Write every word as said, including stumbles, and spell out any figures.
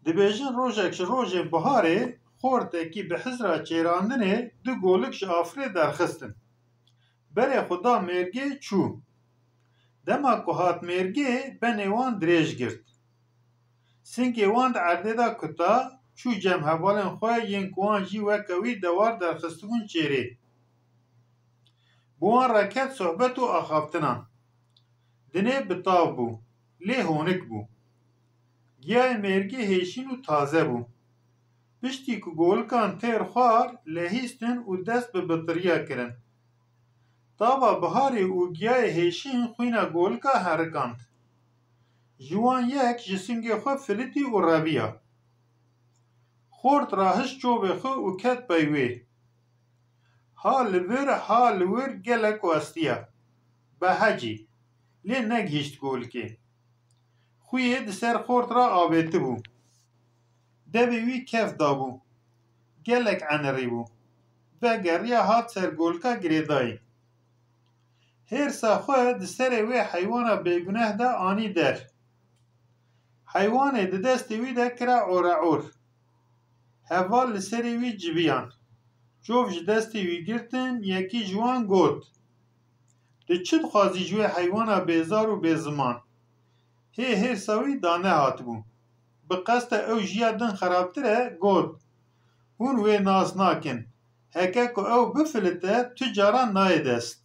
Dibêjin rojek ji rojên biharê xortekî bi hizra çêrandinê du golik ji afirê derxistin. Berê xwe da mêrgê çû. Dema ku hat mêrgê benê wan dirêj girt. Singê wan di erdê de kuta, çû cem hevalên xwe yên ku wan jî weke wî dewar derxistibûn çêrê. Bi wan re ket sohbet û axaftinan. Dinê bi tav bû, lê honik bû. Giyayê mêrgê hêşîn û taze bû. Piştî ku golikan têr xwar, lehîstin û dest bi bitiriya kirin. Tava biharê û giyayê hêşîn xwîna golika herikand. Ji wan yek ji singê xwe filitî û reviya. Xort rahişt çovê xwe û ket pey wê. Ha li vir ha li wir gelek westiya. Behecî, lê negihîşt golikê. Xwiyê di ser xort re avêtibû. Devê wî kef dabû. Gelek enirîbû. Vegeriya hat ser golika girêdayî. Hêrsa xwe di serê wê heywana bêguneh de anî der. Heywanê di destê wî de kira oreor. Heval li serê wî civiyan. Çov ji destê wî girtin, yekî ji wan got: Tu çi dixwazî ji wê heywana bêzar û bêziman? Hê hêrsa wî da nehatibû. Bi qesta ew ji ya din xerabtir e, got: Hûn wê nas nakin. Heke ku ew bifilite, tu caran nayê dest.